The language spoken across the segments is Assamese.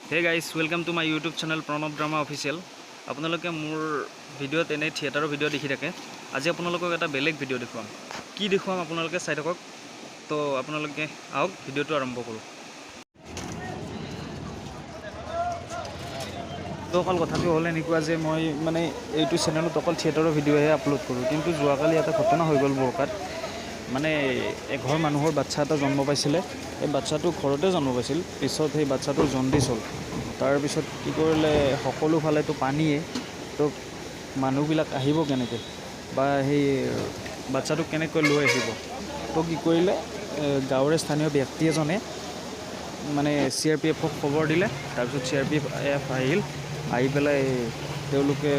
Hey guys, welcome to my YouTube channel Pranab Drama Official. আপোনালোকে মোৰ ভিডিঅ'ত এনেই থিয়েটাৰৰ ভিডিঅ' দেখি থাকে। আজি আপোনালোকক এটা বেলেগ ভিডিঅ' দেখুৱাম। কি দেখুৱাম, আপোনালোকে চাই থাকক। তো আপোনালোকে আহক, ভিডিঅ'টো আৰম্ভ কৰোঁ। তো অকল কথাটো হ'ল এনেকুৱা যে মই মানে এইটো চেনেলত অকল থিয়েটাৰৰ ভিডিঅ'হে আপলোড কৰোঁ, কিন্তু যোৱাকালি এটা ঘটনা হৈ গ'ল বৰকাত। মানে এঘৰ মানুহৰ বাচ্ছা এটা জন্ম পাইছিলে। এই বাচ্ছাটো ঘৰতে জন্ম পাইছিল। পিছত সেই বাচ্ছাটোৰ জণ্ডিছ হ'ল। তাৰপিছত কি কৰিলে? সকলো ফালেতো পানীয়ে, তো মানুহবিলাক আহিব কেনেকৈ বা সেই বাচ্ছাটোক কেনেকৈ লৈ আহিব? তো কি কৰিলে? গাঁৱৰে স্থানীয় ব্যক্তি এজনে মানে চিআৰপিএফক খবৰ দিলে। তাৰপিছত চিআৰপিএফ আহিল। আহি পেলাই তেওঁলোকে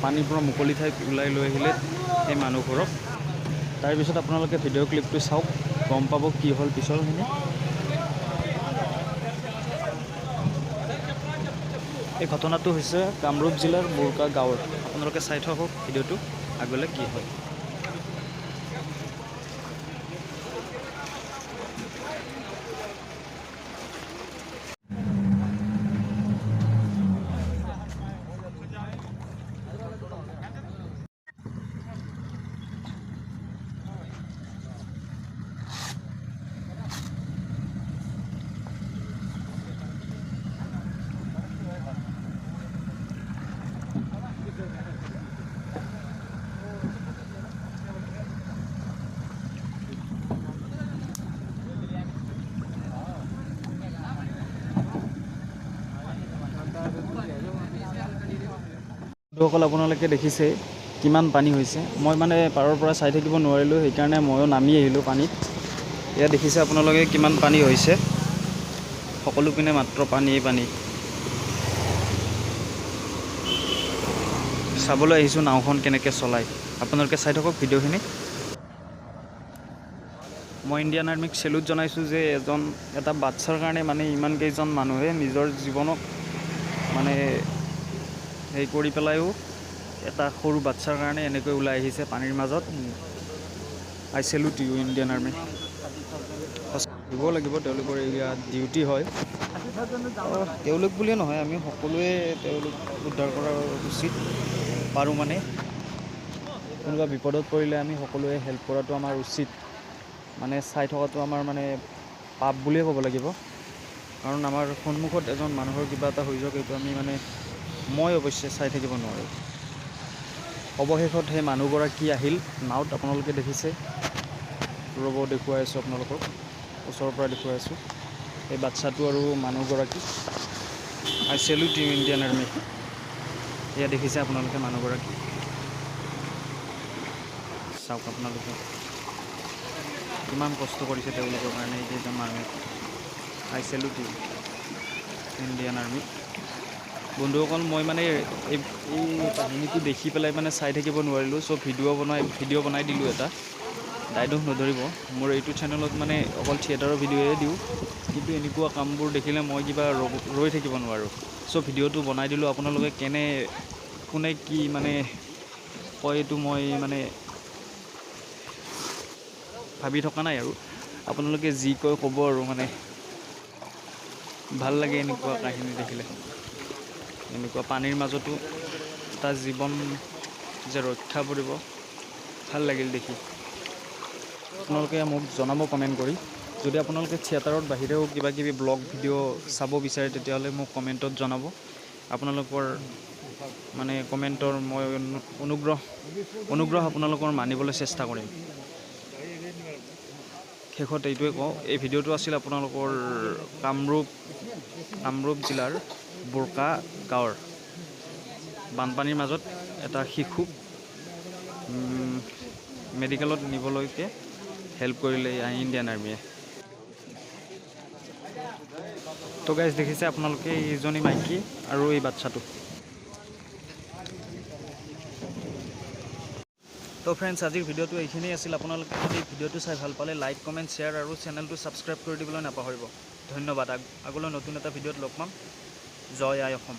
পানীৰ পৰা মুকলি ঠাইত ওলাই লৈ আহিলে সেই মানুহঘৰক। তাৰপিছত আপোনালোকে ভিডিঅ' ক্লিপটো চাওক, গম পাব কি হ'ল পিছৰখিনি। এই ঘটনাটো হৈছে কামৰূপ জিলাৰ বোৰকা গাঁৱৰ। আপোনালোকে চাই থাকক ভিডিঅ'টো, আগলৈ কি হয়। বন্ধুসকল, আপোনালোকে দেখিছে কিমান পানী হৈছে। মই মানে পাৰৰ পৰা চাই থাকিব নোৱাৰিলোঁ, সেইকাৰণে ময়ো নামি আহিলোঁ পানীত। এয়া দেখিছে আপোনালোকে কিমান পানী হৈছে। সকলো পিনে মাত্ৰ পানীয়েই পানী। চাবলৈ আহিছোঁ নাওখন কেনেকৈ চলায়। আপোনালোকে চাই থাকক ভিডিঅ'খিনি। মই ইণ্ডিয়ান আৰ্মিক চেলুট জনাইছোঁ যে এটা বাচ্ছাৰ কাৰণে মানে ইমান কেইজন মানুহে নিজৰ জীৱনক মানে হেৰি কৰি পেলাইও এটা সৰু বাচ্ছাৰ কাৰণে এনেকৈ ওলাই আহিছে পানীৰ মাজত। I salute you, Indian Army. দিব লাগিব, তেওঁলোকৰ এয়া ডিউটি হয়। তেওঁলোক বুলিয়ে নহয়, আমি সকলোৱে তেওঁলোক উদ্ধাৰ কৰা উচিত পাৰোঁ। মানে কোনোবা বিপদত পৰিলে আমি সকলোৱে হেল্প কৰাটো আমাৰ উচিত। মানে চাই থকাটো আমাৰ মানে পাপ বুলিয়ে ক'ব লাগিব, কাৰণ আমাৰ সন্মুখত এজন মানুহৰ কিবা এটা হৈ যাওক, এইটো আমি মানে মই অৱশ্যে চাই থাকিব নোৱাৰোঁ। অৱশেষত সেই মানুহগৰাকী আহিল নাৱত। আপোনালোকে দেখিছে, ৰ'ব, দেখুৱাই আছোঁ আপোনালোকক, ওচৰৰ পৰা দেখুৱাই আছোঁ এই বাচ্ছাটো আৰু মানুহগৰাকী। I salute you, Indian Army. এয়া দেখিছে আপোনালোকে মানুহগৰাকী। চাওক আপোনালোকে কিমান কষ্ট কৰিছে তেওঁলোকৰ কাৰণে এইকেইজন মানুহে। I salute you, Indian Army. বন্ধুসকল, মই মানে এই কাহিনীটো দেখি পেলাই মানে চাই থাকিব নোৱাৰিলোঁ। চ' ভিডিঅ' বনাই দিলোঁ এটা। দায় দোষ নধৰিব। মোৰ এইটো চেনেলত মানে অকল থিয়েটাৰৰ ভিডিঅ'য়ে দিওঁ, কিন্তু এনেকুৱা কামবোৰ দেখিলে মই কিবা ৰৈ থাকিব নোৱাৰোঁ। চ' ভিডিঅ'টো বনাই দিলোঁ। আপোনালোকে কেনে, কোনে কি মানে কয়, এইটো মই মানে ভাবি থকা নাই আৰু আপোনালোকে যি কয় ক'ব। আৰু মানে ভাল লাগে এনেকুৱা কাহিনী দেখিলে। এনেকুৱা পানীৰ মাজতো এটা জীৱন যে ৰক্ষা পৰিব, ভাল লাগিল দেখি। আপোনালোকে মোক জনাব কমেণ্ট কৰি। যদি আপোনালোকে থিয়েটাৰত বাহিৰেও কিবা কিবি ব্লগ ভিডিঅ' চাব বিচাৰে, তেতিয়াহ'লে মোক কমেণ্টত জনাব। আপোনালোকৰ মানে কমেণ্টৰ মই অনুগ্ৰহ আপোনালোকৰ মানিবলৈ চেষ্টা কৰিম। শেষত এইটোৱে কওঁ, এই ভিডিঅ'টো আছিল আপোনালোকৰ কামৰূপ জিলাৰ বোৰকা গাঁৱৰ বানপানীৰ মাজত এটা শিশুক মেডিকেলত নিবলৈকে হেল্প কৰিলে ইণ্ডিয়ান আৰ্মিয়ে। তো গাইজ, দেখিছে আপোনালোকে এইজনী মাইকী আৰু এই বাচ্ছাটো। তো ফ্ৰেণ্ডছ, আজিৰ ভিডিঅ'টো এইখিনিয়ে আছিল। আপোনালোকে যদি ভিডিঅ'টো চাই ভাল পালে লাইক, কমেণ্ট, শ্বেয়াৰ আৰু চেনেলটো ছাবস্ক্ৰাইব কৰি দিবলৈ নাপাহৰিব। ধন্যবাদ। আগলৈ নতুন এটা ভিডিঅ'ত লগ পাম। জয় আই অসম।